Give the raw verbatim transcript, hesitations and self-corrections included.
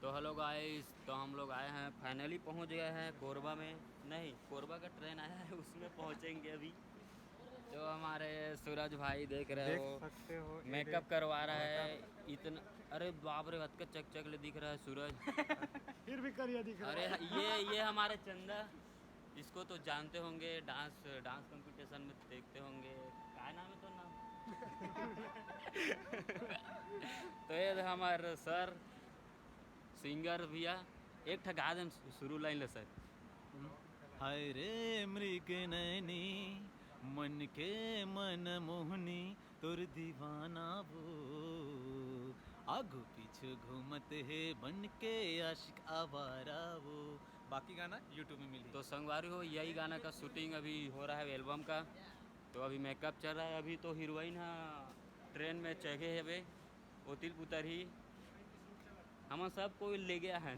तो हेलो गाइस, तो हम लोग आए हैं, फाइनली पहुंच गए हैं कोरबा में। नहीं, कोरबा का ट्रेन आया है, उसमें पहुंचेंगे अभी। तो हमारे सूरज भाई देख रहे देख हो, सकते हो, ये मेकअप देख। करवा रहा है इतना। अरे बाप रे, हद का चकचक ले दिख रहा है सूरज। फिर भी करिया दिख रहा अरे है। ये ये हमारे चंदा, इसको तो जानते होंगे, डांस डांस कंपटीशन में देखते होंगे। क्या नाम है तो नाम? तो ये हमारे सर सिंगर भैया, एक ठा गा देन शुरू लाइन ले सर। हाय रे मृग नैनी, मन के मन मोहनी, तोर दीवाना वो, आगू पीछू घूमत हे बन के आशिक आवारा वो। बाकी गाना YouTube में मिली। तो संगवारी हो, यही गाना का शूटिंग अभी हो रहा है एल्बम का। तो अभी मेकअप चल रहा है। अभी तो हीरोइन हा ट्रेन में चढ़े हवे, ओतिल पुतर ही। हम सब कोई ले गया है।